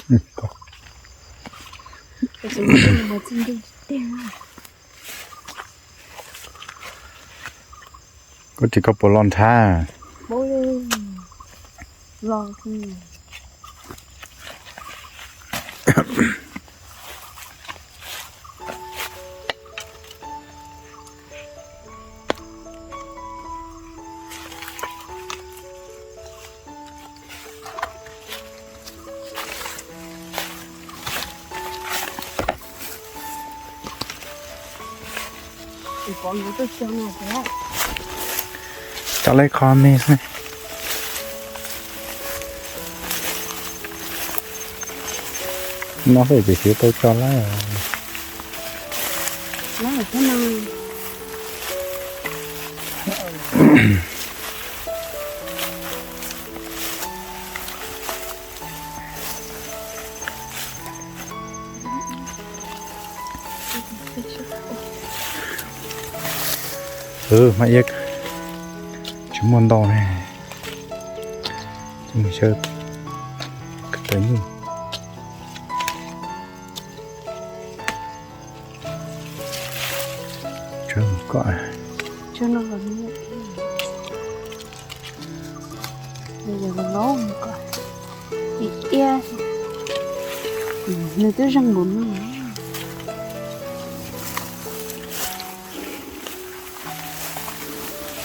Koj tsis koj puas los nrhab? Coj lawv qho me xwb. No xwb ces tsis tau tso lawm. Mas iab tsis muaj ntau ne. Mus saib. Tsawg koj. Iab, nws twb zeeg npaum no.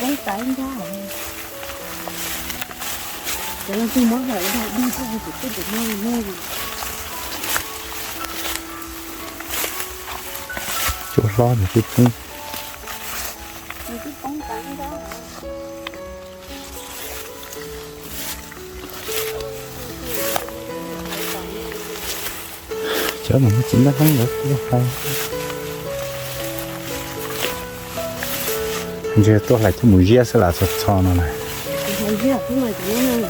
Poob tas ib nrab. Cov no twb muab hlawv ib dag dib tuaj, tus twb tus no no. Cua hlob nws twb poob. Nws twb poob tas ib nrab. Cov no txiv ntab hlob ntawd tuaj hlais. Ntshe tuaj hlais coj mus ziab xwb las txho txho no na. Hlais ziab xwb mas cov no.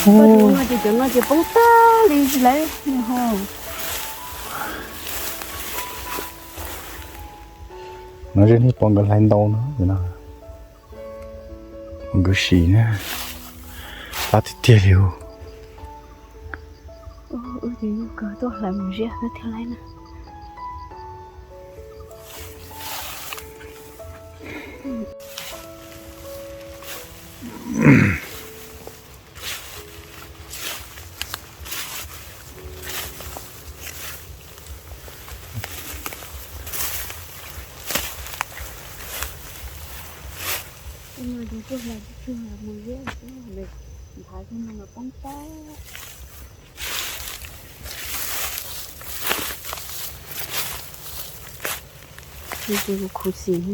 Ua, cov no ces poob tag li tsis lawm. No ze nej pom nkawd hlais ntau no, no nkawd sim na, pab tiag tiag li. Wb ces yog kawg tuaj hlais mus ziab thiaj laib na. Tus no ces tuaj hlais tsuag tsuag mus ziab xwb, nphav tug no mas poob tag. Ces kuv khuv xim.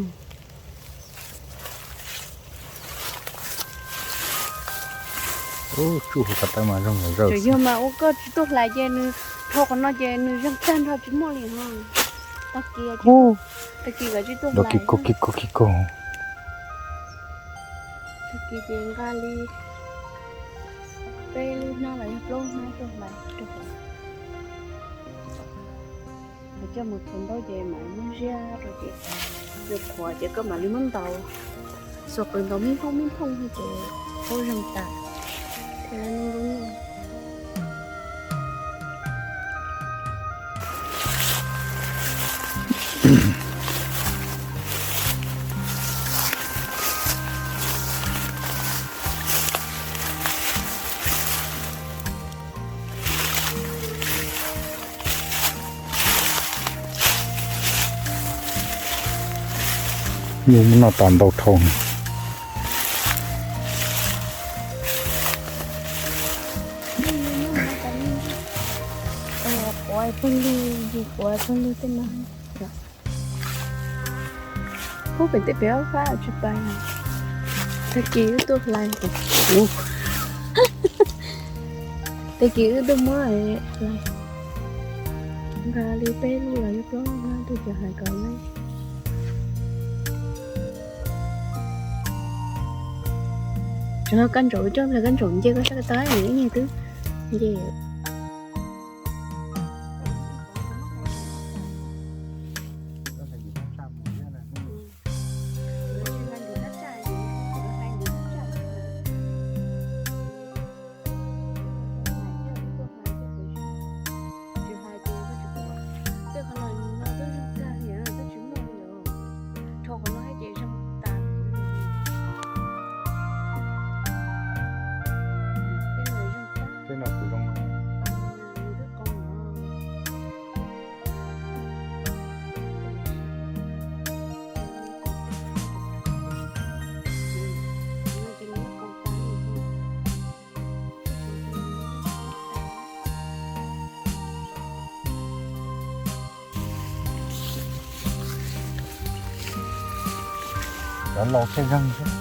Tsuj hauv ko taw mas zoo zom zaws. Tseem yog mas ua koj tsis tuaj hlais ces nws dhau qhov no ces nws zeeg tag nrho tsis muaj li no. Tag kis, tag kis kom tsis tuaj hlais. Kis kis kis kis. Tag kis ces nqa li peb lub hnab los yog plaub lub hnab tuaj hlais rau qhov coj mus txhuav ntaub ces mam li muab ziab rau ces nws qhuav ces koj mam li muab ntaus. Xuas qws ntaus me nphooj me nphooj no ces paub zeeg tas thiaj li zoo. Yus muab noj tas ntau dhau. Quav pawg lug, quav pawg lug tej no. Pub pem tej pem ob fab tsis pais. Tag kis wb tuaj hlais. Tag kis wb tuaj muab hlais. Nqa li peb lub los yog plaub lub no tuaj cov hlais kom lawm. Tsuas yog kab ntsaum, coj hlais kab ntsaum nce koj sab ko taw ib nyuag twb nce. Cov laus thiaj zeeg xwb.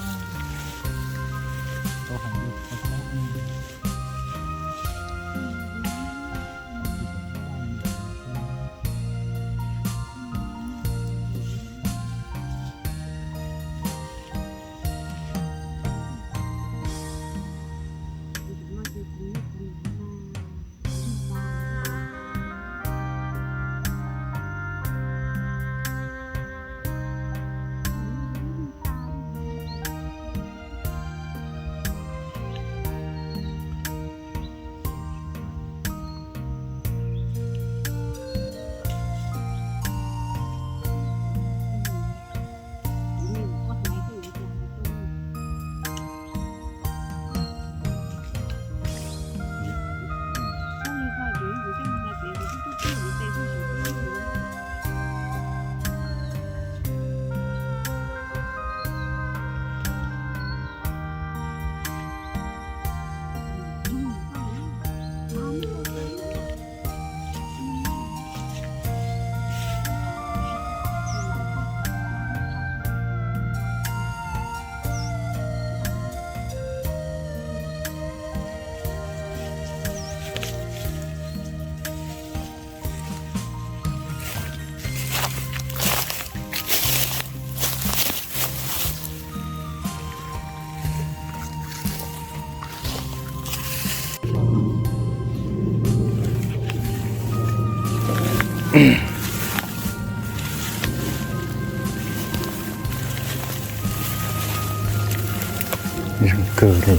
Zeeg kawg li.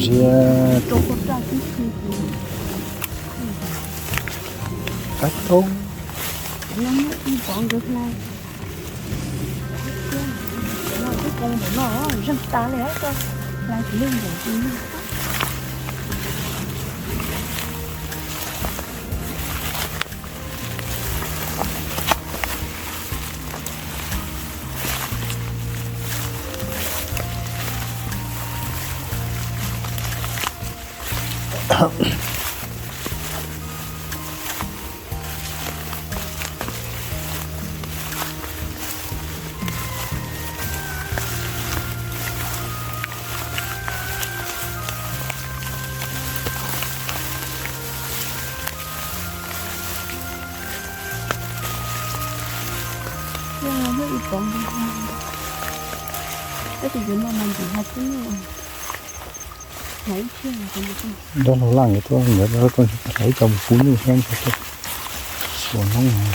Ziab tus kab toob. Ib pov nkawd hlais. Hlais ntawm no, zeeg tas li, hlais tus lej ntawm tus lej. Muaj ib pov, tab sis yuav noj mas ntxim hlais pub nyuj. Dab laug laj yuav tuaj, yuav hlais ib co pub nyuj thiab, ua hnub no.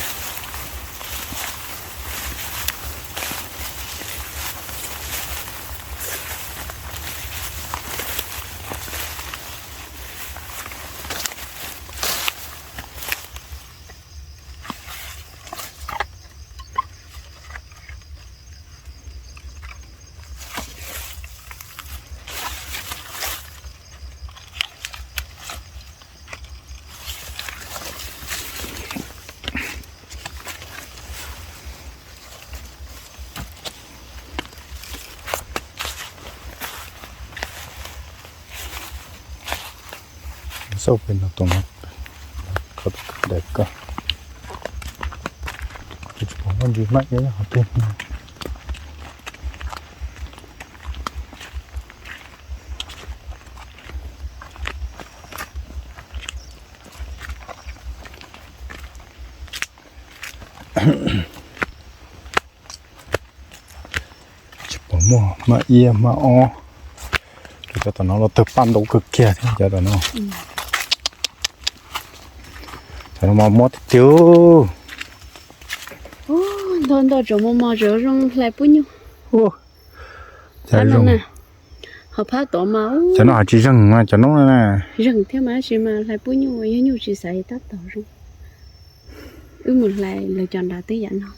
Xauj pem no tus no, koj tus kab daim ko. Kuv tsis pom muaj ntsis hmab iab nyob qhov twg. Tsis pom muaj hmab iab hmab ob. Cov tom no los tawg paj ntau kawg kiag thiab cov tom no. Cov no mas mob tiag tiag. Ntau ntau, tseem mos mos, tseem zoo hlais pub nyuj. Phab no na, ho phab tod mas cov no ho tsis zeeg mas cov no na. Zeeg thiab mas tab sis mas hlais pub nyuj, yog nyuj tsis xaiv tab tom zoo. Wb mus hlais lawv cov nrad twb yam no.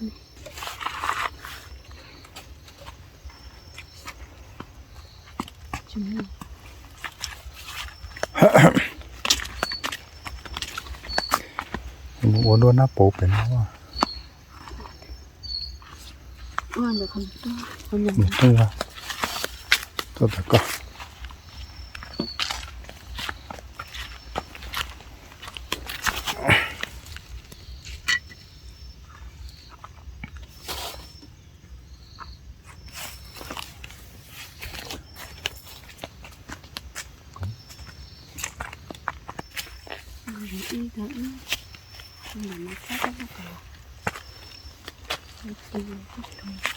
Mus ua duab nab pauv pem no. Tuaj tom koj. Ntawm no xab tab laj kom ti tus.